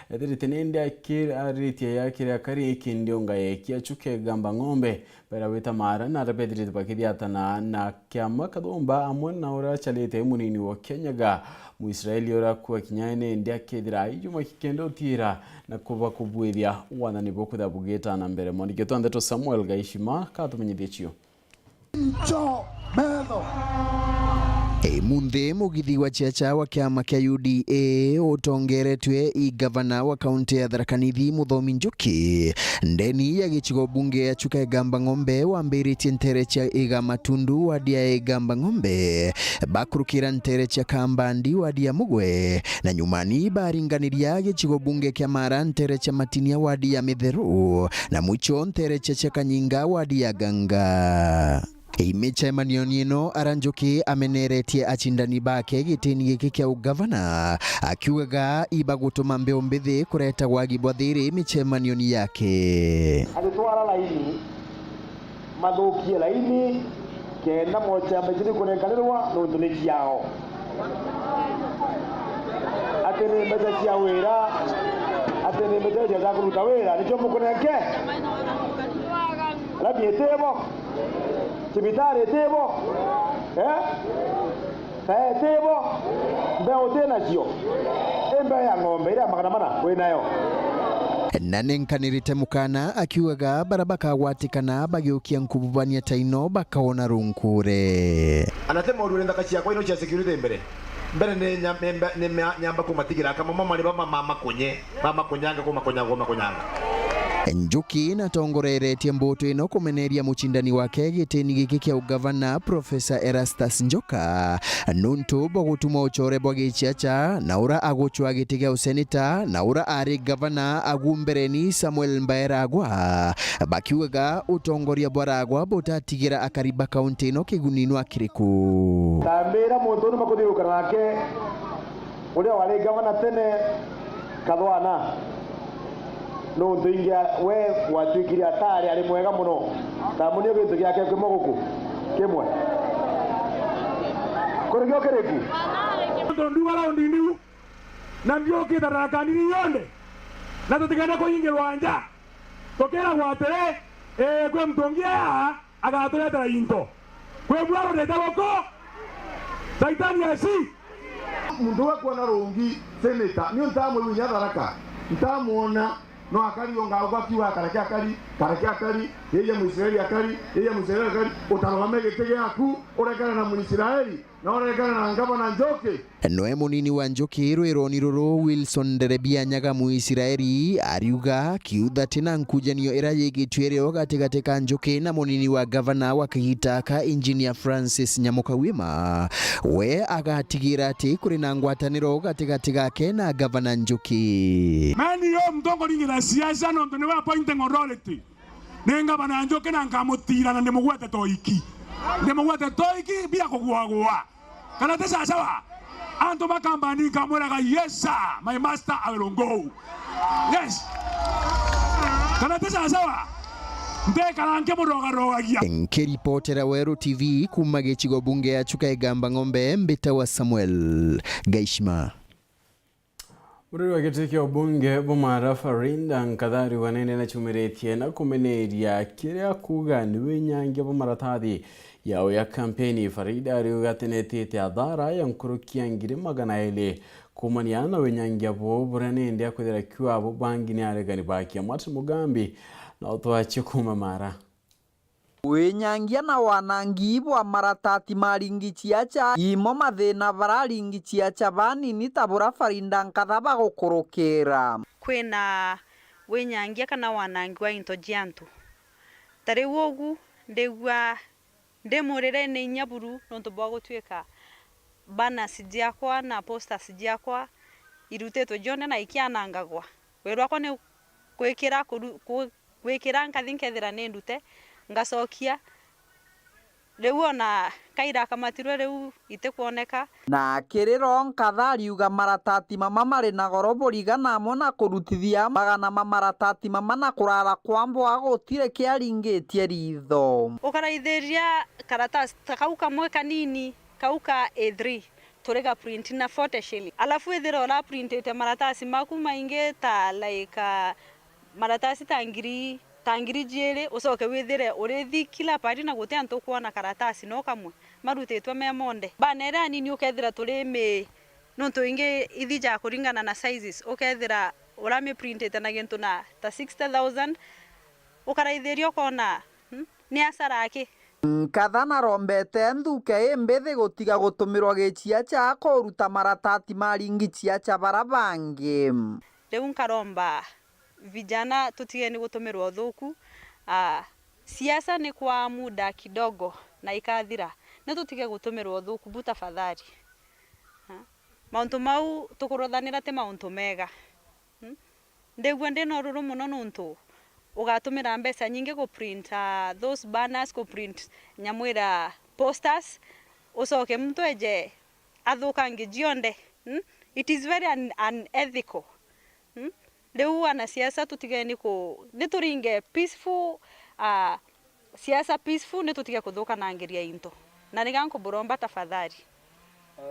A ethirite nende akiraritie ya kiria kari kindiunga yeki achuke gamba ng'ombe. Baria wita Maara na aria bethirite bakithiatana na kiama Kathumba amwe na uria acharite munini wa Kianyaga, Muisraeli uria akua kinya nindi akethira aijuma kikenda utiira na kuba kubuithia wathani bukwithira bugita na mbere. Mwandiki wetu wa ndeto Samuel Gaishima katumenyithie cio. Njo metho. Imunthi mugithi wa ciaca wa kiama kia U D A utongeretwe i gavana wa kaunti ya Tharaka Nithi Muthomi Njuki, ndeni ya gicigo bunge ya Chuka Igamba Ng'ombe wambiritie ntere cia Iga Matundu wadi ya Igamba Ng'ombe, bakurukira ntere cia Kambandi wadi ya Mugwe, na nyumani baringaniria gicigo bunge kia Mara ntere cia Matinia wadi ya Mitheru, na mwicho ntere cia cia Kanyinga wadi ya Ganga. Imicemanioni ino ara Njuki ameneretie acindani bake gitini giki kia ugavana, akiugaga ibagutuma mbeu mbithi kureta wagi bwa thiri micemanioni yake. Agitwara laini, mathukie laini, kenda mochamba icio ikunenkanirwa nontu ni ciao. Ati ni mbeca cia wira, ati ni mbeca cia kuruta wira, nicio mukunenke? Lami itibo, cibitari itibo, eh? Tae itibo, mbeu uti nacio, i mbeu ya ng'ombe iria ya magana mana wi nayo. Na nenkanirite mukana akiugaga bara bakagwatikana bagiukia nkububania ta ino bakaona runkure. Anasema, "Uruire nthaka ciakwa ino cia security mbere. Mbere ni nya-, ni mba-, ni mya-, nyamba kumatigira akamama mari bama mamakunye, mamakunyanga, kumakunyanga, kumakunyanga." Njuki natongoreretie mbutu ino kumeneria mucindani wake gitini giki kia ugavana, Professor Erastus Njoka, nuntu bwa gutuma ucore bwa giciaca na ura agucwa giti gia useneta na ura ari gavana agu mbereni Samuel Mbae Ragwa, bakiugaga utongoria bwa Ragwa butatigira akari ba kaunti ino kiguni nwa kiriku. Tambira muntu unu bakuthiuruka nake, uria wari gavana tene, Kathwana. Nuntu ingi we watuikire atari ari mwega muno, tamunio gintu giake kimwe guku, kimwe. Kuri kio kiriku? Nuntu nduga raundi ndiu, na ndiukite Tharaka Nithi yonthe, na tutigende kuingirwa nja, tukiragwa atiri, ii, kwi muntu ungi aa agaturetera into. Kwi bwaro ndeta guku. Saitani aci. Muntu we kwona rungi seneta, niu ntamwigua inya Tharaka, ntamwona, no akari unga ugwa akiuga, "Kareke akari, kareke akari, yeye Mwisraeli akari, yeye Mwisraeli akari," utarugame giti giaku, urekane na Mwisraeli, na urekane na ngavana Njuki. Noe munini wa Njuki rwironi ruru, Wilson Nderebia Nyaga Muisiraeli, ariuga kiuthati na nkujanio ira yigitue rio gatigati ka Njuki na munini wa gavana wa kagita ka Engineer Francis Nyamuka Wima, we agatigira ati kuri na ngwataniro gatigati gake na gavana Njuki. Mani yo mutongori ngira siasa nontu niwe appointing authority. Ni ngavana Njuki na nkamutira na ndimugwete toiki. Ndimugwete toiki bia kugwagwa. Kana ti sawasawa? Antu bakambani nkamwiraga, "Yes, sir, my master, I will go." Yes. Kana ti sawasawa? Ntekara nkimurogarogagia. Nkiripotera Weru T V kuma gicigo bunge ya Chuka Igamba Ng'ombe, mbitawa Samuel Gaishima. Muriri wa giti kia ubunge bwa Mara, Farinda Nkathari, wanene na ciumiritie na kumeneria kiria kuuga ni winyangia bwa maratathi ya uya kampeni. Farinda ariuga ati netite athara ya nkuruki ya ngiri magana eli kuumania na winyangia buu buria nindi akwithira kiuga abo bangi ni aregani ba kiama. Martin Mugambi na utwachi kuuma Mara. Winyangia na wanangi bwa maratati ma ringi ciacha, imo mathina bara ringi ciacha banini ta bura Farinda Nkatha bagukurukira. Kwina winyangia kana wanangi wa into cia antu. Ta riu ugu ndigua ndi murirene inya buru nontu bwa gutuika banners ciakwa na posters ciakwa irutitwe cionthe na ikianangagwa. Weru wakwa ni gwikira kuru-, ku-, gwikira nkathi nkethira ni ndute, ngacokia. Riu ona kaira akamatirwe riu itikwoneka. Na akiriro Nkatha ariuga maratati mama mari na goro burigana amwe na kurutithia magana ma maratati mama na kurara kwa mbwa gutiri kiaringitie ritho. Ukaraithiria karatasi ta kau kamwe kanini, kau ka A three. Turi ga print na forty shilling. Alafu ithira uraprintite maratasi maku maingi ta, like, ah, maratasi ta ngiri, ta ngiri jiiri, ucoke withire urithi kila pahali na guti antu ukwona karatasi no kamwe marutitwe me monthe. Bana iria anini ukethira turi mi, nontu ingi ithi ja kuringana na sizes, ukethira uramiprintite na gintu na ta sixty thousand, ukaraithiria ukona, hmm, ni asara aki? Nkatha narombete nthuke imbithi gutiga gutumirwa giciacha kuruta maratati ma ringi ciacha bara bangi. Riu nkaromba vijana tutigeni gutumirwa uthuku. Ah, siasa ni kwa muda kidogo na ikathira. Ni tutige gutumirwa uthuku bu tafadhali. Ah, mauntu mau tukuruthanira ti mauntu mega. Hmm? Ndigua ndi na ururu mono nontu ugatumira mbeca nyingi ku print, ah, those banners, ku print nyamwira posters, ucoke muntu eje athukangie cionthe. Hmm? It is very un-, unethical. Hmm? Riu anasiasa tutigeni ku-, ni turinge peaceful, ah, siasa peaceful, ni tutige kuthukanangiria into. Na niga nkuburomba tafadhali.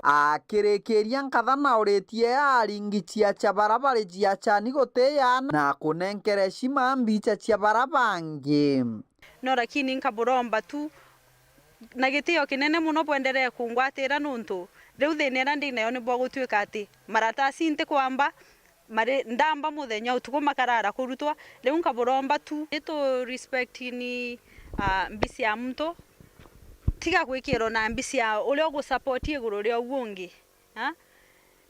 Akirikiria Nkatha nauritie aringi ciacha bara bari ciachani guti yaana na kunenkera heshima mbicha cia bara bangi. No lakini nkaburomba tu na gitio kinene mono bwenderee kungwatira nontu riu thina iria ndi nayo ni bwa gutuika ati maratasi ntikwamba Mari ndamba muthenya utuku makarara kurutwa, riu nkaburomba tu. Ni tu respectini, ah, mbi cia muntu, tiga gwikirwo na mbi cia uria ugusupport iguru ria uu ungi, ha?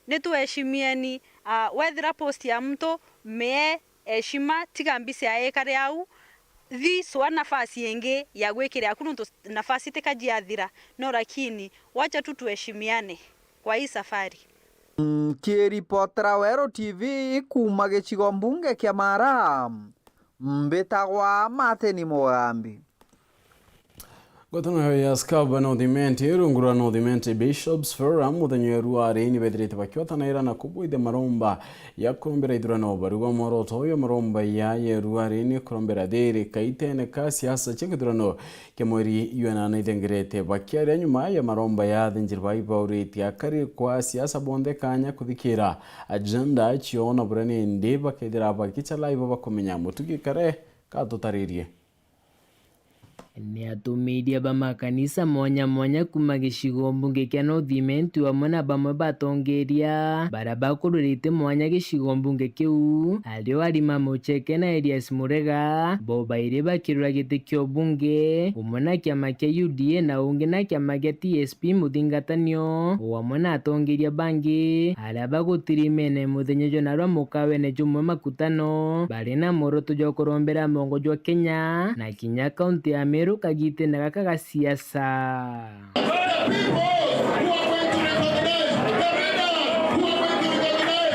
Ni tuheshimieni, ah, wethira post ya muntu, mie heshima, tiga mbi cia ikare au, thi cua nafasi ingi ya gwikira aku, nontu nafasi tikajiathira, no lakini wacha tu tuheshimiane kwa hii safari. Nkiripotera Weru T V kuuma gicigo mbunge kia Mara, mbitagwa Martin Mugambi. Ngwataniro ya Scab North Imenti rungu rwa North Imenti Bishops Forum muthenya wa ruari ni bethirite bakiotanaira na kubwithia maromba ya kurombera ithurano. Bariuga mworoto uyu maromba ya ya ruari ni kurombera thiri kaitene ka siasa cia githurano kia mweri jwa nana ithengerete. Bakiaria nyuma ya maromba ya athinjiri bai bauritie akari kwa siasa bonthe kanya kuthikira agenda ciao na buria nindi bakethira bagicha live bakumenya mutugi kare katutaririe. Ni atumiria ba makanisa mwanya mwanya kuuma gicigo mbunge kia North Imenti amwe na bamwe batongeria baria bakururite mwanya gicigo mbunge kiu, ario Halima Mucheke na Elias Murega, bo bairi bakirura giti kia ubunge, umwe na kiama kia U D A na ungi na kiama kia T S P muthingatanio, o amwe na atongeria bangi aria bagutirimene muthenya jwa narua mukawene jumwe makutano, bari na mworoto jwa kurombera mongo jwa Kenya na kinya kaunti ya Meru kagitene gaka ga siasa.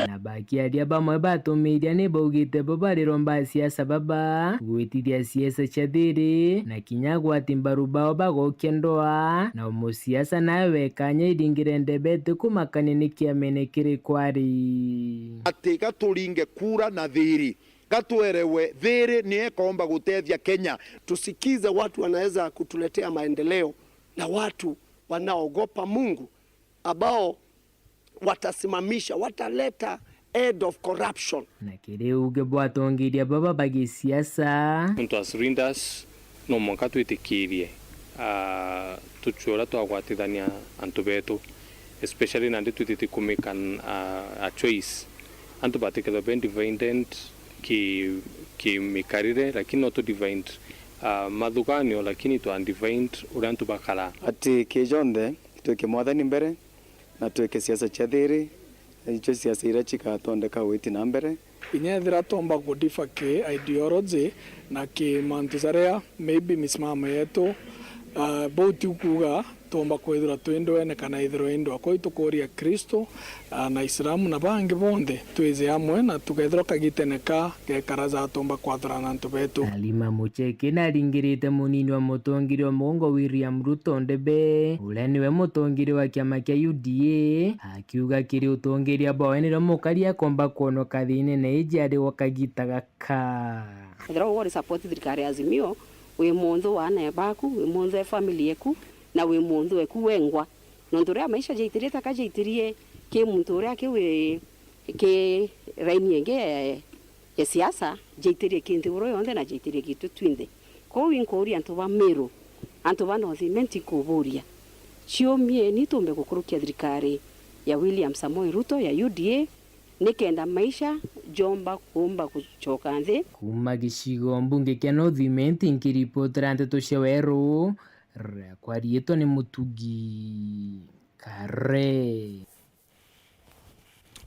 Na bakiaria bamwe batumiria ni baugite bo bariromba siasa baba gwitithia siasa cia thiri na kinya gwati mbaru bao bagokia ndoa, na umusiasa nawe wekanya iringire ndebe ti kumakania ni kiamene kiri kwari. Ati gaturinge kura na thiri, gatwerewe thiri ni ekomba gutethia Kenya. Tusikize watu wanaweza kutuletea maendeleo na watu wanaogopa Mungu, ambao watasimamisha, wataleta end of corruption. Na kiri uge bwa atongeria baba ba gisiasa. Nontu as leaders, no mwanka twitikirie, ah, tucue uria twagwatithania antu betu, especially nandi twithitie ku make an, ah, a choice. Antu batikethirwa be divided ki, ki mikarire, lakini no tu divided, ah, mathuganio, lakini twa divided uria antu bakara. Ati ki jonthe twike Mwathani mbere, na twike siasa cia thiri, icio siasa iria cigatondeka witi na mbere. Kinya ethira twomba kudifa ki ideology na ki mantu jaria maybe misimamo yetu, ah, bau ti kuuga twomba kwithirwa twi ndwene kana ithirwa i ndwakwa itukuria Kristo, ah, na Islamu na bangi bonthe twije amwe na tukethirwa kagitene ka gekara ja twomba kwathurana antu betu. Halima Mucheke naringirite munini wa mutongeria wa mugongo William Ruto ndebe, uria niwe mutongeria wa kiama kia U D A, akiuga kiri utongeria bwawe nirio mukari akomba kwonoka thiinene iji ari gwa kagita gaka. Ethirwa uguri support thirikari ya Azimio, wi munthu wa aana baku, wi munthu e family yeku, na wi munthu weku wengwa. Nontu riria maisha jaitirie taka jaitirie ki muntu uria aki wi ki raini ingi ya, ya siasa, jaitirie ki nthiguru yonthe na jaitirie gitu twinthe. Kwou inkuuria antu ba Meru, antu ba North Imenti nkuburia, ciumieni tumbe gukurukia thirikari ya William Samoei Ruto ya U D A, nikenda maisha jomba kuumba gucoka nthi. Kuuma gicigo mbunge kia North Imenti nkiripotera nteto cia Weru, riakwa riitwa ni Mutugi Kare.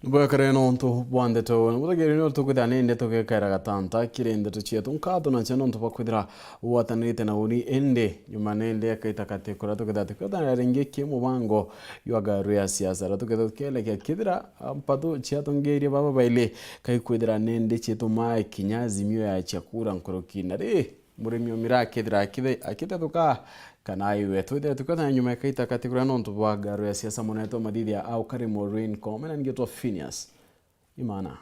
Nibwekere nontu bwa ndeto, na muthikiriria, nio tukwithira nindi tugikaira gatanta kiri ndeto cietu. Nkatho nacio nontu bwa kwithira ugwatanirite na uni, indi nyuma nindi ekaita kati kuria tukithira tukiotanira ringi ki mubango jwa Ngaru ya Siasa, ra tukithira tukielekea kithira, ah, mpathu cia atongeria baba baili, kai kwithira nindi cietumaa kinya Azimio ya cia kura nkuruki. Na ri, Murimi o miraa akethira akithe-, akitethuka kana aiwe. Twithire tukiotana nyuma ya kaita kati kuria nontu bwa Ngaru ya Siasa, mwenetu wa mathithia au kari Maureen Koome, na ningi twa Phineas Imana.